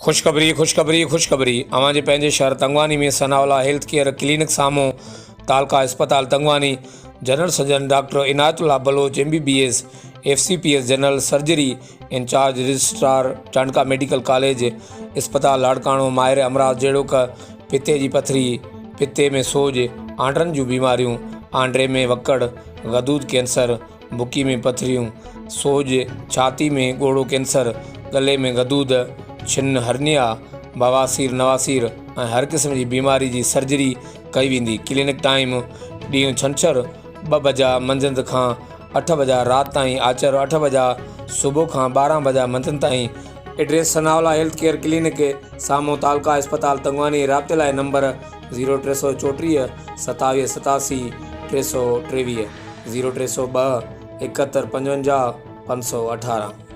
خوشخبري خوشخبري خوشخبري اوهان جي پنهنجي شهر Tangwani ۾ Sanaullah health care clinic سامهون تعلقه اسپتال Tangwani general surgeon doctor Inayatullah Baloch M B B S F C P S general surgery incharge registrar Chandka medical college اسپتال لاڙڪاڻو ماهر امراض جهڙوڪ پتي جي پٿري پتي ۾ سوڄ آنڊرن جون بيماريون آنڊري ۾ وڪڙ غدود ڪينسر بڪي ۾ پٿريون، سوڄ، ڇاتي ۾ ڳوڙهو ڪينسر، ڳلي ۾ غدود، ڇن، هرنيا، بواسير نواسير ۽ هر قسم جي بيماري جي سرجري ڪئي ويندي. ڪلينڪ ٽائيم، ڏينهن ڇنڇر ٻه بجا منجهند کان اٺ بجا رات تائين، آچر اٺ بجا صبح کان 12 بجا منجهند تائين. Address Sanaullah health care clinic سامهون تعلقه اسپتال تنگواني رابطي لاء نمبر زيرو 334 27 87 323. 0302 71 55 518.